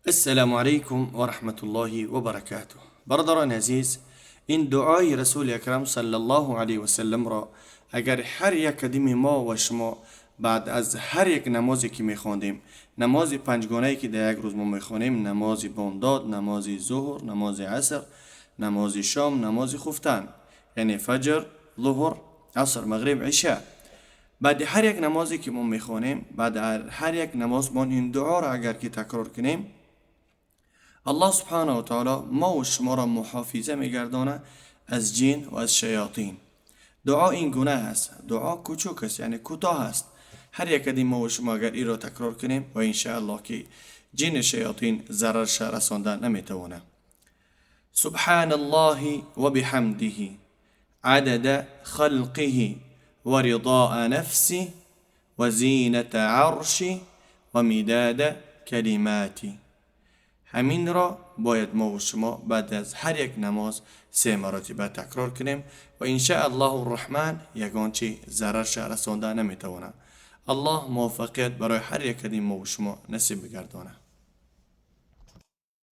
السلام علیکم و رحمت الله و برکاته. برادران عزیز، این دعای رسول اکرم صلی الله علیه و سلم را اگر هر یک قدیم ما و شما بعد از هر یک نمازی که میخواندیم، نماز پنجگانه که در یک روز ما میخوانیم، نماز بامداد، نماز ظهر، نماز عصر، نماز شام، نماز خفتن، یعنی فجر، ظهر، عصر، مغرب، عشاء، بعد هر یک نمازی که ما میخوانیم، بعد هر یک نماز ما این دعا را اگر که تکرار کنیم، الله سبحانه و تعالی ما و شما را محافظه میگردانه از جن و از شیاطین. دعا این گونه است. دعا کوچک است، یعنی کوتاه است. هر یک از ما و شما اگر این را تکرار کنیم و انشاءالله که جن شیاطین ضررش رسانده نمیتوانه. سبحان الله و بحمده عدد خلقه ورضاء نفسه وزینة عرشه ومداد کلماته. همین را باید ما و شما بعد از هر یک نماز سه مراتبه تکرار کنیم و انشاء الله الرحمن یگان چی ضررش رسانده نمیتوانه. الله موفقیت برای هر یک از ما و شما نصیب بگردانه.